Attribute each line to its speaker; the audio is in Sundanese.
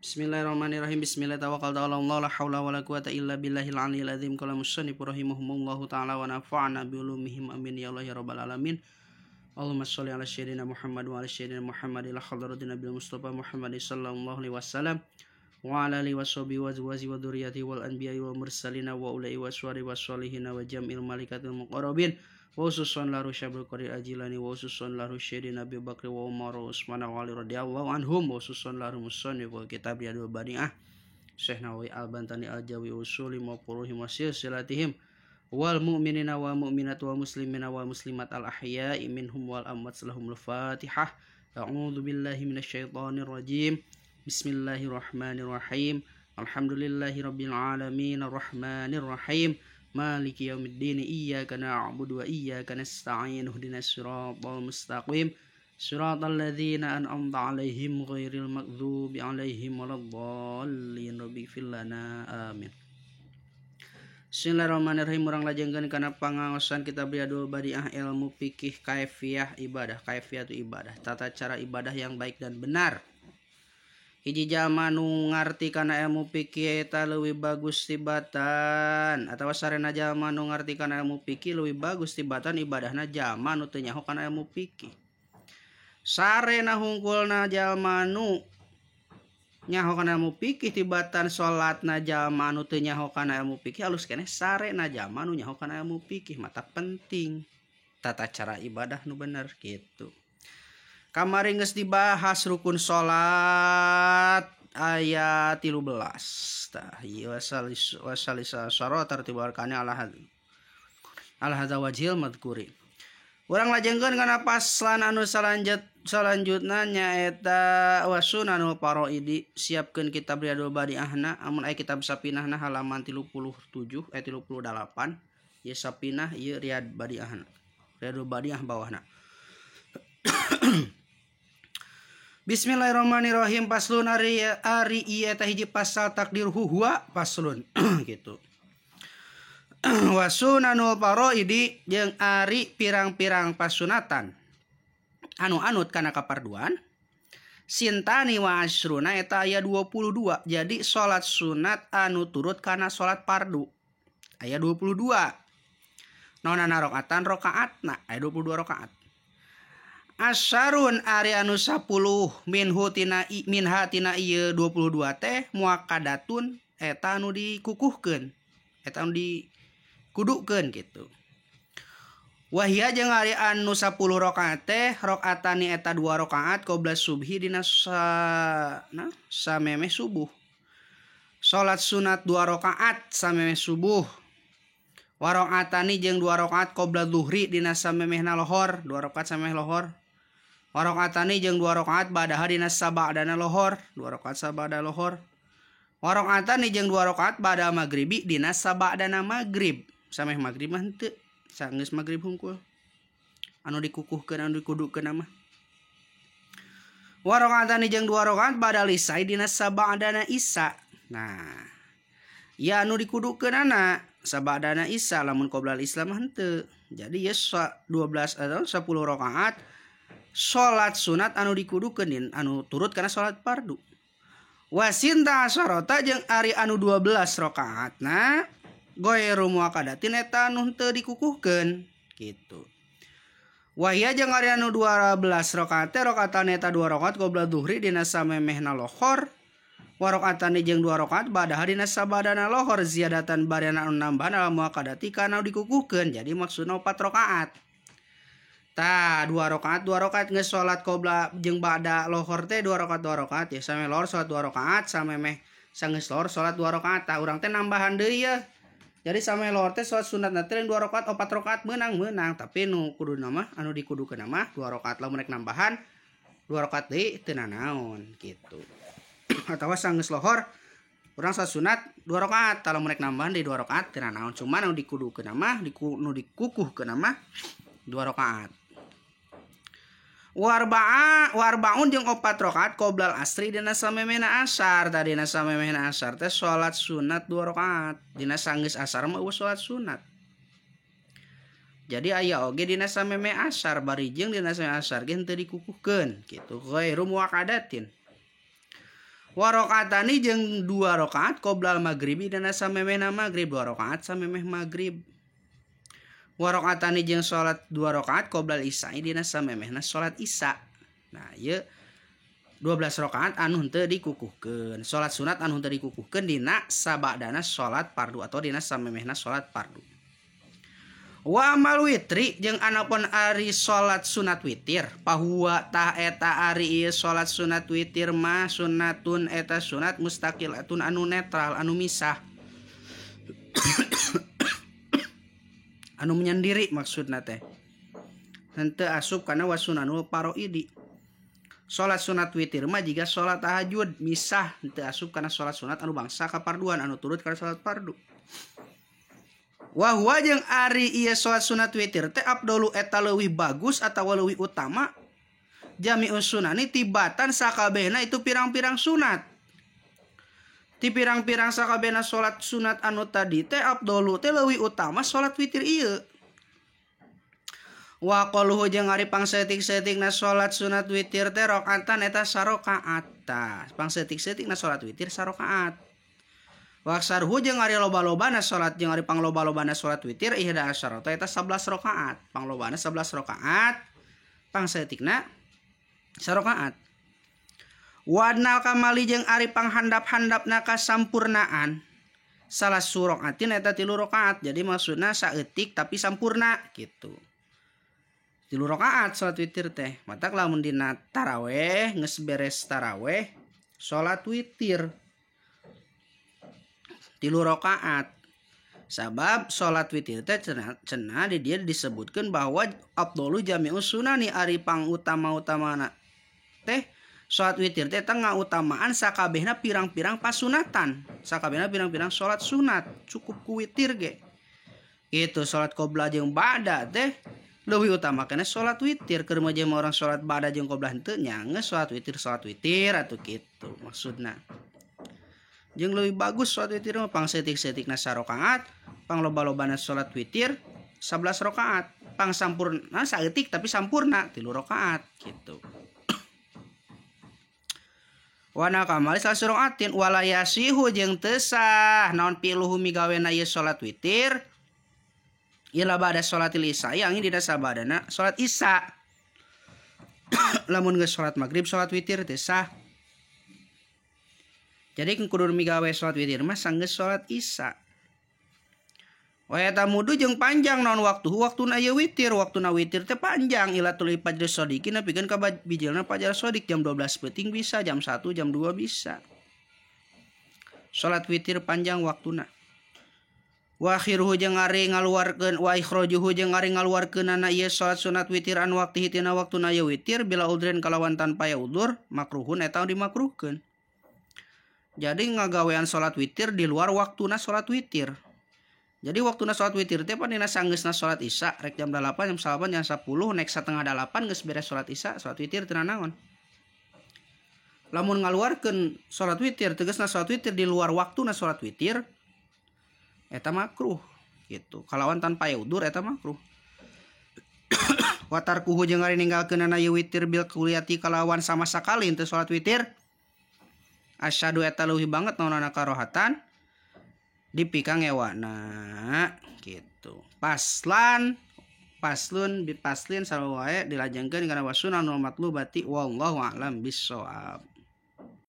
Speaker 1: Bismillahirrahmanirrahim. Bismillah tawakkaltu ala Allah la haula wala quwata illa billahil aliyil azim. Qala musannif rahimahumullahu taala wa nafa'ana bi ulumihim amin ya Allah ya rabbal alamin. Allahumma sholli ala sayyidina Muhammad wa ala sayyidina Muhammad ila hadratin nabiyil Mustafa Muhammad sallallahu alaihi wasallam wa ala alihi washabihi wa azwajihi wa dzurriyyatihi wal anbiya'i wal mursalina wa ulai waswari wasolihina wa jam'il malaikatil muqarrabin wa khususan la rusyabil qari ajilani wa khususan la rusyidina Abi Bakri wa Umar wa Utsman wa Ali radhiyallahu anhum wa khususan la musannif wa kitab Riyadul Baniah Syekh Nawawi Al-Bantani Al-Jawi usuli wa furuhim wa silsilatihim wal mu'minina wal mu'minat wal muslimina wal muslimat al ahya'i minhum wal amwat lahumul Fatihah. A'udzu billahi minasyaitonir rajim. Bismillahirrahmanirrahim. Alhamdulillahi rabbil alamin arrahmanir rahim. Maliki yaumiddin. Iyyaka na'budu wa iyyaka nasta'in. Ihdinas siratal mustaqim. Siratal ladzina an'amta 'alaihim ghairil maghdubi 'alaihim waladdallin. Rabbighfir lana. Amin. Bismillahirrahmanirrahim. Urang lajengkeun kana pangaosan kitab Riyadul Badiah ilmu fikih kaifiyah ibadah, kaifiyatu ibadah, tata cara ibadah yang baik dan benar. Hiji jalma nu ngarti kana ilmu fikih eta leuwih bagus tibatan atawa sarena jalma nu ngarti kana ilmu fikih leuwih bagus tibatan ibadahna jalma nu teu nyaho kana ilmu fikih. Sarena hungkulna jalma nu nyaho kana ilmu fikih tibatan salatna jalma nu teu nyaho kana ilmu fikih alus keneh sarena jalma nu nyaho kana ilmu fikih. Mata penting tata cara ibadah nu bener gitu. Kamari geus dibahas rukun salat ayat 13. Tah ieu wasalisa syara tartib arkani ala hadza wajhil madhkuri. Urang lajengkeun kana paslan anu salanjutna nyaeta wasunanul faraidi. Siapkeun kitab Riyadul Badiahna amun aya kitab Sapinahna halaman 37 38 ieu Sapinah ieu Riyad Badiahna. Riyadul Badiah bawahna. Bismillahirrahmanirrahim. Paslun ari ari ieu eta hiji pasal takdir huwa paslun gitu. Wasunanul faraidi jeung ari pirang-pirang pasunatan anu anut kana kaparduan sintani wa asruna eta aya 22. Jadi salat sunat anu turut kana salat fardu aya 22. Naonana rakaatan rakaatna aya 22 rakaat. Asyarun ari anu 10 minhu tina minha tina ieu 22 teh muakkadatun eta anu dikukuhkeun eta anu dikudukeun gitu. Wahia jeung ari anu 10 rakaat teh rakaatani eta 2 rakaat qabla subhi dina samemeh subuh. Salat sunat 2 rakaat samemeh subuh. Warakaatani jeung 2 rakaat qabla zuhri dina samemehna lohor, 2 rakaat samemeh lohor. Warakaatani jeung 2 rakaat ba'da dina sabadana lohor, 2 rakaat sabada lohor. Warakaatani jeung 2 rakaat ba'da magribi dina sabadana magrib. Sameh magrib mah henteu, sanggeus magrib hungkul. Anu dikukuhkeun anu dikudukeun mah. Warakaatani jeung 2 rakaat ba'da isya dina sabadana isya. Nah, ya anu dikudukeunana sabadana isya lamun qoblal Islam mah henteu. Jadi ya 12 atau 10 rakaat salat sunat anu dikudukeun anu turut kana salat fardu. Wasinta asarota jeung ari anu 12 rakaatna ghairu muakkadatin eta anu henteu dikukuhkeun gitu. Wahia jeung ari anu 12 rakaat teh rakaatan eta 2 rakaat qabla zuhri dina samemehna lohor. Warakaatani jeung 2 rakaat ba'da dina sabadana lohor ziyadatan bariana anu nambahan ala muakkadati kana dikukuhkeun. Jadi maksudna 4 rakaat. Tah 2 rakaat 2 rakaat geus salat qabla jeung ba'da lohor teh 2 rakaat 2 rakaat ya samemeh lohor salat 2 rakaat samemeh sanggeus lohor salat 2 rakaat. Tah urang teh nambahan deui ya. Jadi samemeh lohor teh salat sunatna teh 2 rakaat 4 rakaat meunang-meunang tapi nu kuduna mah anu dikudukeun mah 2 rakaat lamun rek nambahan 2 rakaat deui teu nanaon gitu. Atawa sanggeus lohor urang salat sunat 2 rakaat tah lamun rek nambahan deui 2 rakaat teu nanaon cuman anu dikudukeun mah nu dikukuhkeun mah 2 rakaat. Warbaun jeung 4 rakaat qoblal asri dina samemehna asar. Tadina samemehna asar teh salat sunat 2 rakaat. Dina sanggeus asar mah eueuh salat sunat. Jadi aya oge dina samemeh asar bari jeung dina samemeh asar ge henteu dikukuhkeun kitu ghairu muakkadatin. Wa rakaatani jeung 2 rakaat qoblal maghribi dina samemehna maghrib 2 rakaat samemeh maghrib. Wa rakaatani jeung salat 2 rakaat qoblal isya dina samemehna salat isya. Nah, ieu 12 rakaat anu henteu dikukuhkeun. Salat sunat anu henteu dikukuhkeun dina sabadana salat fardu atau dina samemehna salat fardu. Wa amal witri jeung anapun ari salat sunat witir pahuwa tah eta ari ieu salat sunat witir mah sunatun eta sunat mustaqilatun anu netral anu misah anu menyendiri maksudna teh henteu asup kana wasunanul faraidi. Salat sunat witir mah jiga salat tahajud misah henteu asup kana salat sunat anu bangsa kaparduan anu turut kana salat fardu. Wa huwa jeung ari ieu salat sunat witir teh afdalu eta leuwih bagus atawa leuwih utama jami'us sunani tibatan sakabehna itu pirang-pirang sunat. Ti pirang-pirang sakabehna salat sunat anu tadi teh afdalu teh leuwih utama salat witir ieu. Wa qaluhu jeung ari pangsetik-setikna salat sunat witir teh rakaatan eta sarakaat. Tah pangsetik-setikna salat witir sarakaat. Waksarhu jeung ari loba-lobana salat jeung ari pangloba-lobana salat witir ihda asyarata eta 11 rakaat. Panglobana 11 rakaat, pangsetikna sarakaat. Wadnal kamali jeung ari panghandap-handapna kasampurnaan salah surakaatin eta 3 rakaat. Jadi maksudna saeutik tapi sampurna gitu. 3 rakaat salat witir teh. Matak lamun dina taraweh geus beres taraweh salat witir 3 rakaat. Sabab salat witir teh cenah di dieu disebutkeun bahwa afdalu jami'us sunani ari pangutama-utamana teh salat witir teh tengah utamaan sakabehna pirang-pirang pasunatan, sakabehna pirang-pirang salat sunat, cukup ku witir ge. Itu salat qobla jeung ba'da teh leuwih utama kana salat witir. Keur mah jeung orang salat ba'da jeung qobla henteu nya geus salat witir atuh kitu maksudna. Jeung leuwih bagus salat witir mah pangsetik-setikna sarakaat, pangloba-lobana salat witir 11 rakaat, pangsampurna saeutik tapi sampurna 3 rakaat gitu. Wana kamali salah suraatin wala yasihu jeung teu sah naon piluhu migawena ieu salat witir ila ba'da salatil isya yang dina sabadana salat isya. Lamun geus salat maghrib salat witir teu sah. Jadi kudu migawe salat witir mah sanggeus salat isya. Wa yatamudu jeung panjang naon waktu waktuna ieu witir, waktuna witir teh panjang ila tuli fajr shodiqin nepikeun ka bijilna fajar shodiq jam 12 peuting bisa, jam 1, jam 2 bisa. Salat witir panjang waktuna. Wa akhiruhu jeung ari ngaluarkeun wa ikhrajuhu jeung ari ngaluarkeunana ieu salat sunat witir an waktihi tina waktuna ieu witir bila udrin kalawan tanpa ya udur makruhun eta dimakruhkeun. Jadi ngagawean salat witir di luar waktuna salat witir. Jadi waktuna salat witir teh pan dina sanggeusna salat isya rek jam 8, jam 9, jam 10 naik 7:30 geus beres salat isya, salat witir teu nanaon. Lamun ngaluarkeun salat witir tegasna salat witir di luar waktuna salat witir eta makruh gitu. Kalawan tanpa ya udur eta makruh. Watarkuhu jeung ari ninggalkeunana ieu witir bil kuliati kalawan sama sakali henteu salat witir. Asyadu eta leuwih banget naonana karohatan dipikang ewana gitu. Paslan paslun bipaslin sarua wae dilajengkeun kana wasunan matlubati wallahu a'lam bissawab.